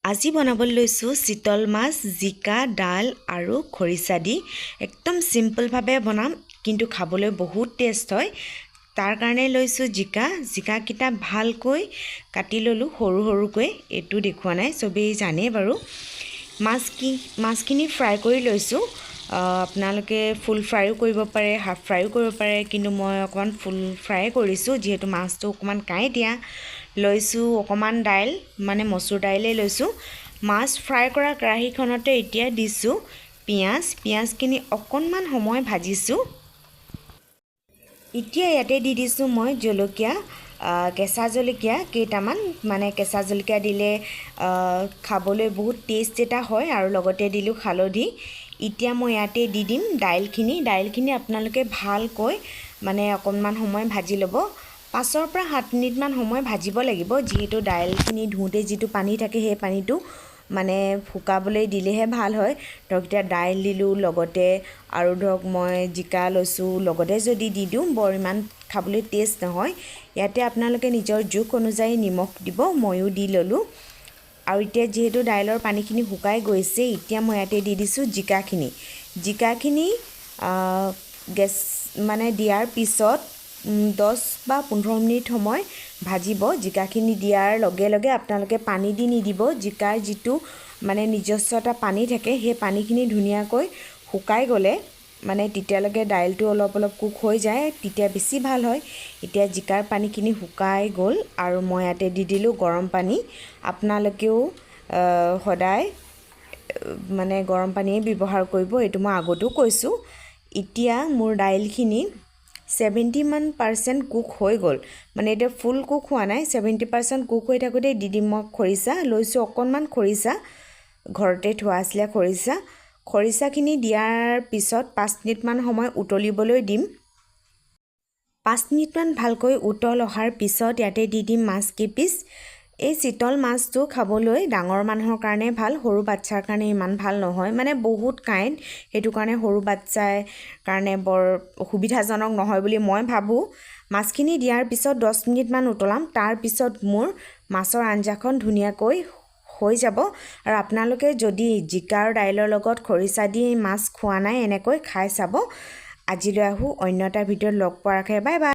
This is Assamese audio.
আজি বনাবলৈ লৈছোঁ চিতল মাছ, জিকা, দাল আৰু খৰিচা দি। একদম চিম্পলভাৱে বনাম, কিন্তু খাবলৈ বহুত টেষ্ট হয়। তাৰ কাৰণে লৈছোঁ জিকা। জিকাকেইটা ভালকৈ কাটি ল'লোঁ সৰু সৰুকৈ। এইটো দেখুওৱা নাই, চবেই জানেই বাৰু। মাছখিনি ফ্ৰাই কৰি লৈছোঁ। আপোনালোকে ফুল ফ্ৰাইও কৰিব পাৰে, হাফ ফ্ৰাইও কৰিব পাৰে, কিন্তু মই অকণমান ফুল ফ্ৰাই কৰিছোঁ, যিহেতু মাছটো অকণমান কাঁইটীয়া। লৈছোঁ অকণমান দাইল, মানে মচুৰ দাইলেই লৈছোঁ। মাছ ফ্ৰাই কৰা কেৰাহীখনতে এতিয়া দিছোঁ পিঁয়াজ। পিঁয়াজখিনি অকণমান সময় ভাজিছোঁ। এতিয়া ইয়াতে দি দিছোঁ মই জলকীয়া, কেঁচা জলকীয়া কেইটামান। মানে কেঁচা জলকীয়া দিলে খাবলৈ বহুত টেষ্ট এটা হয়। আৰু লগতে দিলোঁ হালধি। এতিয়া মই ইয়াতে দি দিম দাইলখিনি। দাইলখিনি আপোনালোকে ভালকৈ মানে অকণমান সময় ভাজি ল'ব। 5ৰ পৰা 7 মিনিটমান সময় ভাজিব লাগিব, যিহেতু দাইলখিনি ধুওঁতে যিটো পানী থাকে, সেই পানীটো মানে শুকাবলৈ দিলেহে ভাল হয়। ধৰক এতিয়া দাইল দিলোঁ, লগতে আৰু ধৰক মই জিকা লৈছোঁ, লগতে যদি দি দিওঁ বৰ ইমান খাবলৈ টেষ্ট নহয়। ইয়াতে আপোনালোকে নিজৰ জোখ অনুযায়ী নিমখ দিব, ময়ো দি ল'লোঁ। আৰু এতিয়া যিহেতু দাইলৰ পানীখিনি শুকাই গৈছে, এতিয়া মই ইয়াতে দি দিছোঁ জিকাখিনি। জিকাখিনি গেছ মানে দিয়াৰ পিছত 10 বা 15 মিনিট সময় ভাজিব। জিকাখিনি দিয়াৰ লগে লগে আপোনালোকে পানী দি নিদিব। জিকাৰ যিটো মানে নিজস্ব এটা পানী থাকে, সেই পানীখিনি ধুনীয়াকৈ শুকাই গ'লে মানে তেতিয়ালৈকে দাইলটো অলপ অলপ কুক হৈ যায়, তেতিয়া বেছি ভাল হয়। এতিয়া জিকাৰ পানীখিনি শুকাই গ'ল আৰু মই ইয়াতে দি দিলোঁ গৰম পানী। আপোনালোকেও সদায় মানে গৰম পানীয়ে ব্যৱহাৰ কৰিব, এইটো মই আগতেও কৈছোঁ। এতিয়া মোৰ দাইলখিনি 70মান পাৰ্চেণ্ট কুক হৈ গ'ল। মানে এতিয়া ফুল কুক হোৱা নাই, 70% কুক হৈ থাকোঁতেই দি দিম মই খৰিচা। লৈছোঁ অকণমান খৰিচা, ঘৰতে থোৱা আছিলে খৰিচা। খৰিচাখিনি দিয়াৰ পিছত 5 মিনিটমান সময় উতলিবলৈ দিম। 5 মিনিটমান ভালকৈ উতল অহাৰ পিছত ইয়াতে দি দিম মাছ কেইপিচ। এই চিতল মাছটো খাবলৈ ডাঙৰ মানুহৰ কাৰণে ভাল, সৰু বাচ্ছাৰ কাৰণে ইমান ভাল নহয়। মানে বহুত কাঁইট, সেইটো কাৰণে সৰু বাচ্ছাই কাৰণে বৰ সুবিধাজনক নহয় বুলি মই ভাবোঁ। মাছখিনি দিয়াৰ পিছত 10 মিনিটমান উতলাম। তাৰপিছত মোৰ মাছৰ আঞ্জাখন ধুনীয়াকৈ হৈ যাব। আৰু আপোনালোকে যদি জিকা আৰু দাইলৰ লগত খৰিচা দি মাছ খোৱা নাই, এনেকৈ খাই চাব। আজিলৈ আহোঁ, অন্য এটা ভিডিঅ'ত লগ পোৱাৰ আশাৰে। Bye bye.